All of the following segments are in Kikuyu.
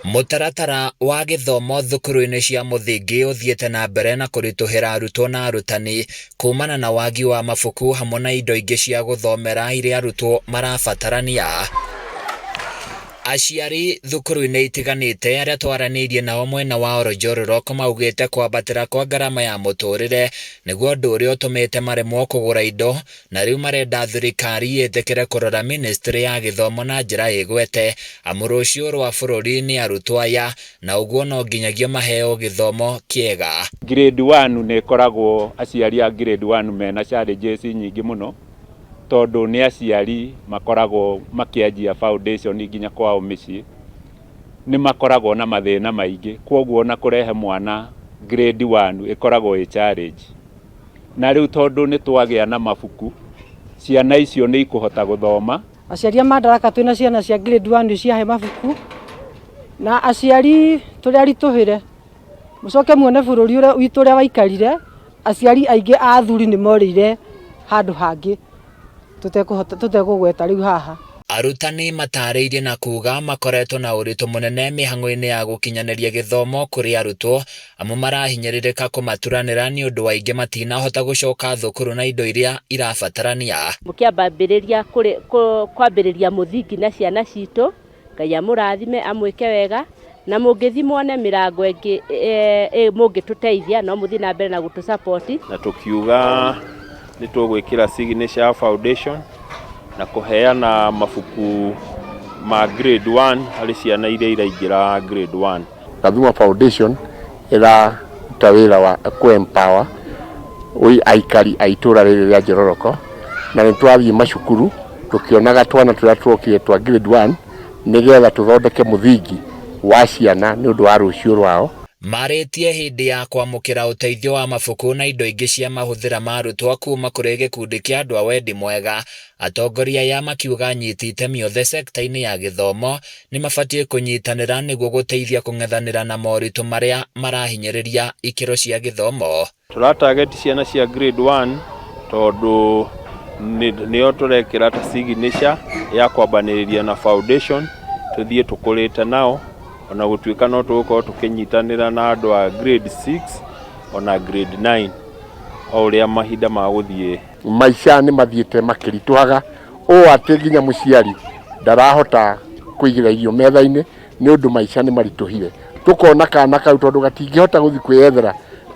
Mũtaratara wa gĩthomo thukuru-inĩ cia mũthingi ũthiĩte na mbere na kũritũhĩra arutwo na arutani kumana na wagi wa mabuku hamwe na indo ingĩ cia gũthomera iria arutwo marabatarania. Aciari thukuru-inĩ itiganĩte arĩa twaranĩirie nao mwena wa Oronjororok maugĩte kwambatĩra kwa ngarama ya mũtũrĩre nĩguo ũndũ ũrĩa ũtũmĩte maremwo kũgũra indo na rĩu marenda thirikari ĩtĩkĩre kũrora ministry ya gĩthomo na njĩra ĩgwete amu rũciũ rwa bũrũri nĩ arutwo aya na ũguo no nginyagia maheo gĩthomo kĩega. Grade 1 nĩ ĩkoragwo aciari a grade 1 mena challenges nyingĩ mũno tondũ nĩ aciari makoragwo makĩanjia foundation nginya kwao mĩciĩ nĩ makoragwo na mathĩna maingĩ kwoguo ona kũrehe mwana grade 1 ĩkoragwo ĩ challenge. Na rĩu tondũ nĩ twagĩa na mabuku, ciana icio nĩ ikũhota gũthoma. Aciari a Madaraka twĩna ciana cia grade 1 ciahe mabuku na aciari tũrĩ aritũhĩre mũcoke muone bũrũri ũrĩa witũ ũrĩa waikarire aciari aingĩ a athuri nĩ morĩire handũ hangĩ tũtekũhota tũtekũgweta rĩu haha. Arutani matarĩirie na kuga makoretwo na ũritũ mũnene mĩhang'o-inĩ ya gũkinyanĩria gĩthomo kũrĩ arutwo amu marahinyĩrĩrĩka kũmaturanĩra nĩ ũndũ aingĩ matinahota gũcoka thukuru na indo iria irabatarania. Mũkĩambĩrĩria kwambĩrĩria mũthingi na ciana citũ, Ngai amũrathime amwĩke wega, na mũngĩthiĩ muone mĩrango ĩngĩ mũngĩtũteithia no mũthiĩ na mbere na gũtũ support. Na tũkiuga nĩ tũgwĩkĩra signature foundation na kũheana mabuku ma grade 1 harĩ ciana iria iraingĩra grade 1. Gathuma Foundation ĩraruta wĩra wa kũ empower aikari a itũra rĩrĩ rĩa Njororoko, na nĩ tũrathiĩ macukuru tũkĩonaga twana tũrĩa tuokire twa grade 1 nĩgetha tũthondeke mũthingi wa ciana nĩ ũndũ wa rũciũ rwao. Marĩtie hĩndĩ ya kwamũkĩra ũteithio wa mabuku na indo ingĩ cia mahũthĩra ma arutwo kuma kũrĩ gĩkundi kĩa andũ a wendi mwega. Atongoria aya makiuga anyiti itemi othe sekta-inĩ ya gĩthomo nĩ mabatiĩ kũnyitanĩra nĩguo gũteithia kũng'ethanĩra na moritũ marĩa marahinyĩrĩria ikĩro cia gĩthomo. Tũra target ciana cia grade 1 tondũ nĩo tũrekĩra ta signature ya kwambanĩrĩria na foundation tũthiĩ tũkũrĩte nao ona gũtuĩka no tũgũkorwo tũkĩnyitanĩra na andũ a grade 6 ona grade 9 o ũrĩa mahinda magũthiĩ. Maica nĩ mathiĩte makĩritũhaga ũũ atĩ nginya mũciari ndarahota kũigĩra irio metha-inĩ nĩ ũndũ maica nĩ maritũhire. Tũkona kana kau tondũ gatingĩhota gũthiĩ kwĩyethera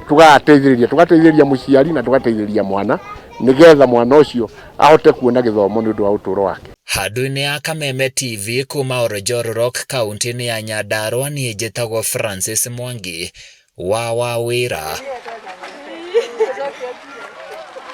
tũgagateithĩrĩria, tũgateithĩrĩria mũciari na tũgateithĩrĩria mwana nĩgetha mwana ũcio ahote kuona gĩthomo nĩ ũndũ wa ũtũũro wake. Handũ-inĩ ya Kameme TV kuma Oronjororok kaunti-inĩ ya Nyandarua niĩ njĩtagwo Francis Mwangi wa Wawĩra.